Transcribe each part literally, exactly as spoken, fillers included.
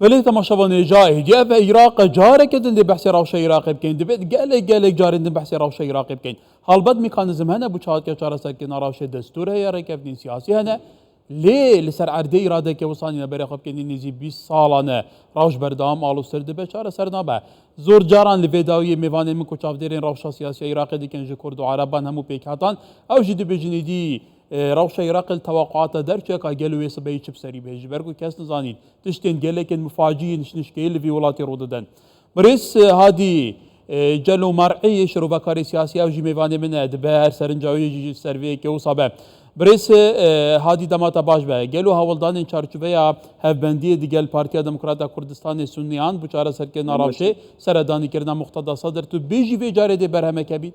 Belê temaşevanê, ca êdî ev e Iraq e, careke din dê behsê rewşa Iraqê bikeyn. Dibêt gelek, gelek carên din behsê rewşa Iraqê bikeyn. Halbet mekanîzm hene bo çawa hatiye çareserkirina rewşê, destûr heye, rêkeftinên siyasî hene. Lê li ser erdê îradeke wisa nîne, berê xwe bikeynî nêzî bîst salan e rewş berdewam, aloztir dibe, çareser nabe. Zor caran li vê dawiyê mêvanên min ku çavdêrên rewşa siyasî ya Iraqê dikin ji Kurd û Ereban hemû pêkhetan, ew jî dibêjin êdî, e, rewşa Iraqê li teweqûata derçûyeka gel û wê sibehî çi bi serî bê, ji ber ku kes nizanin. Tiştên gelekên mifacî yên nişnişkeyî li vî welatî rû didin. Birêz, e, Hadî, e, Celo Mer'î, şirovekarê siyasî, ew jî mêvanê min e, dibe her serinca wê jî ji ser vê yekê wisa be. Birêz, e, Hadî, dema te baş be. Gelo hewldanên çarçoveya hevbendiyê digel Partiya Demokrata Kurdistanê Sunniyan bo çareserkirina rewşê, seredanîkirina Muqteda Sedr, tu bêjî vê carê dê berhemeke bît?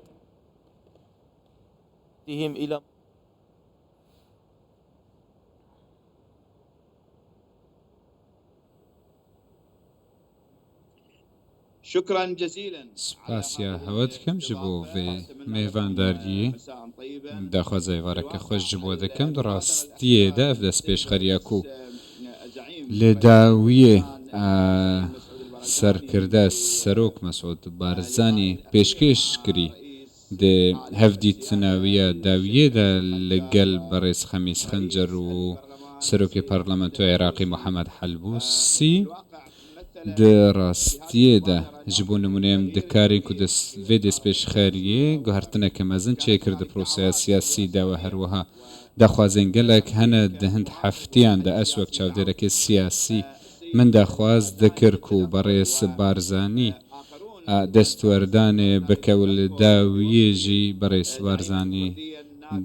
Spasiya hewe dikim ji bo vê mêvandariyê. Daxwaza êvareke xweş ji bo dikim. Di rastiyê de ev destpêşxeriya ku li dawiyê, e, serkirde serok Mesûd Barzanî pêşkêş kirî, di hevdîtina wî ya dawiyê de li gel birêz Xemîs Xencer û Serokê Parlamentoya Iraqî Muhammed Helbûsî, di rastiyê de, ji bo nimûne, em dikarîn ku des-, vê destpêşxeriyê guhertineke mezin çêkir di proseya siyasî de, we her wiha daxwazên gelek hene. Di hin heftiyan de ez wek çavdêrekê siyasî min daxwaz dikir ku birêz Barzanî, a, destwerdanê bike û li dawiyê jî birêz Barzanî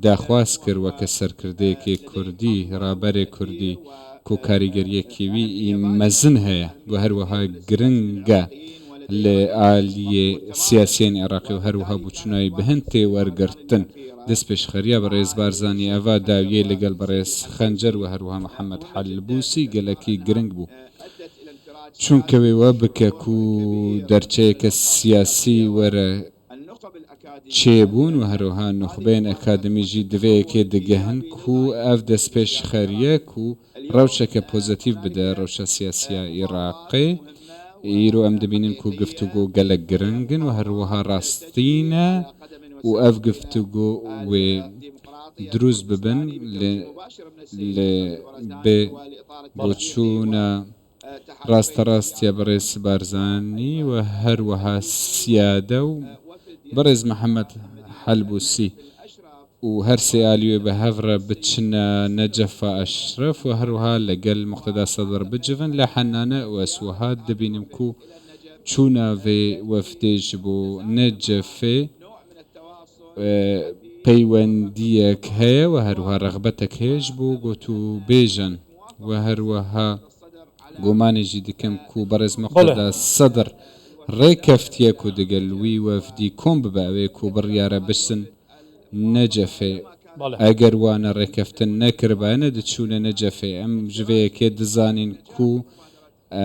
daxwaz kir weke serkirdeyekê kurdî, raberê kurdî ku karîgeriyekî wî î mezin heye, ku her wiha giring e li aliyê siyasiyên Iraqê û her wiha bo çûna wî bi hin tê wergirtin. Destpêşxeriya birêz Barzanî eva dawiyê li gel birêz Xencer û her wiha Mihemed Helbûsî gelekî giring bû. Çunke wê we bike ku derçeyeke siyasî were çêbûn û her wiha nuxbeyên akademî jî di vê yekê digehin ku ev destpêşxeriye ku rewşeke pozitîf bide rewşa siyasiya Iraqê. Îro em dibînin ku giftûgo gelek giring in û her wiha rastî ne û ev giftûgo wê dirûst bibin li, li bi boçûna rasterast ya birêz Barzanî û her wiha siyade û birêz Mihemed Helbûsî û her sê alî wê bi hev re biçine Necefa Eşref û her wiha li gel Muqteda Sedr bicivin, li Henane û ez wiha dibînim ku çûna vê wefdê ji bo Necefê, e, peywendiyek heye û her wiha rexbetek heye ji bo gotûbêjan û her wiha gumanê jî dikim ku birêz Belê. Muqteda Sedr rêkeftiye ku digel wî wefdî kom bibe, ew ê ku biryare biçin Necefê. Belê. Eger wane rêkeftin nekiribayne, diçûne Necefê. Em ji vê yekê dizanîn ku, e,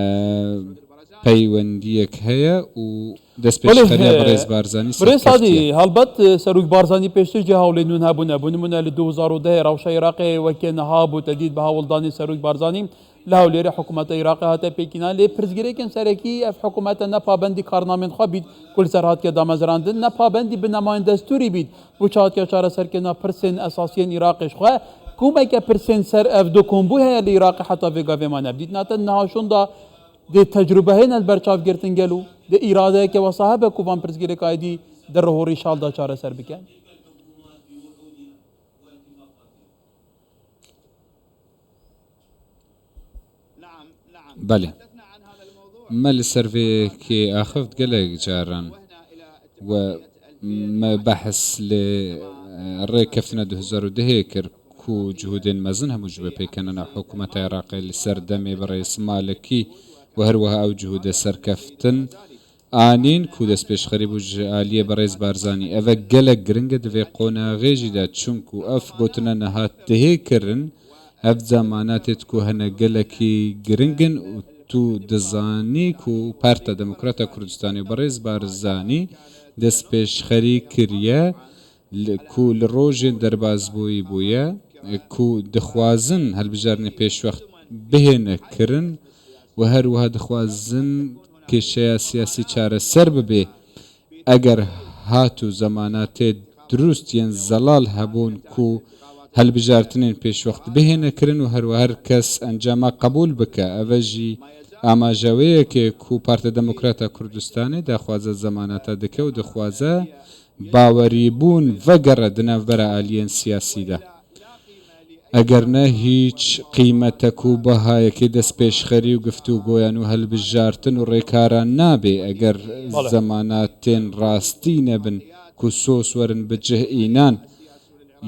peywendiyek heye û destpêşxeriya Belê, e, birêz Barzanî birêz serkeftiye. Hadî, helbet, e, Serok Barzanî pêştir jî hewlên nûn hebûne. Bo nimûne li du hezar û deh rewşa Iraqê weke niha bû, tedît bi hewldanê Serok Barzanî li Hewlêrê hikûmeta Iraqê hate pêkînan, lê pirsgirêkên serekî ev hikûmete ne pabendî karnamên xwe bît ku li ser hatiye damezrandin, ne pabendî bi nemayên destûrî bît bo çi hatiye çareserkirina pirsên esasî yên Iraqê ji xwe. Komeke pirsên ser ev du kombû heye li Iraqê heta vê gavê me nebdît. Nate niha şûnda dê tecrûbe hêne li ber çav girtin gelo? Dê îradeyeke wesa hebe ku van pirsgirêka êdî di rih û rîşal de çareser bike? Belê. Me li ser vê yekê axift gelek caran we me behs li, e, rêkeftina du hezar û dehê kir ku cihûdên mezin hemû ji we pêkenana hikûmeta Iraqê li ser demê birêz Malikî û her wiha ew cihûde serkeftin anîn ku destpêşxerî bû ji aliyê birêz Barzanî. Ev e gelek giring e di vê qonaxê jî de, çunku ev gotina niha tihê kirin, ev zemanatêt ku hene gelekî giring in û tu dizanî ku Parta Demokrata Kurdistanê û birêz Barzanî destpêşxerî kiriye, li, ku li rojên derbazbûyî bûye, ku dixwazin hilbijartinê pêşwext bihêne kirin, û her wiha dixwazin kêşeya siyasî çareser bibe. Eger hat û zemanatê dirust yên zelal hebûn ku hilbijartinên pêşwext bihêne kirin û her wiha her kes encama qebûl bike. Ev e jî amaje wê yekê ku Partiya Demokrata Kurdistanê daxwaza zemanata dike û dixwaze bawerîbûn vegere di navbera aliyên siyasî de. Eger ne hîç qîmetek û behayekê destpêşxerî û giftûgoyan û hilbijartin û rêkaran nabe, eger Bale. zemanatên rastî nebin ku sos werin bi cih înan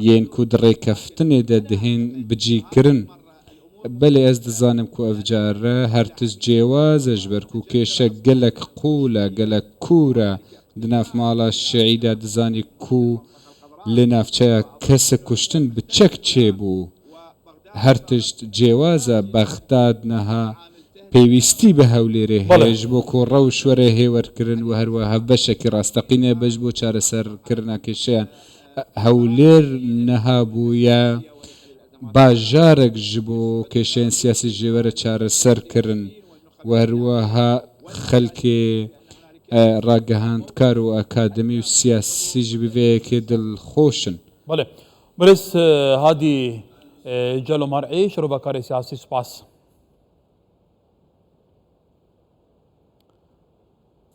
yên ku di rêkeftinê de dihên bicîkirin. Belê ez dizanim ku ev care her tişt cêwaz e, ji ber ku kêşe gelek qûl e, gelek kûr e. Di nav mala şiî de dizanî ku li navçeya kesek kuştin bi çek çêbû. Her tişt cêwaz e, Bexdad niha pêwîstî bi Hewlêrê Bale. heye ji bo ku rewş were hêwerkirin û her wiha hevbeşekî rasteqîn hebe ji bo çareserkirina kêşeyan. Hewlêr niha bûye bajarek ji bo kêşeyên siyasî jê were çareserkirin û her wiha xelkê, e, ragihandkar û akademî û siyasî jî bi vê yekê dilxweş in. Belê. Birêz, e, Hadî, e, Celo Mer'î, şirovekarê siyasî, spas.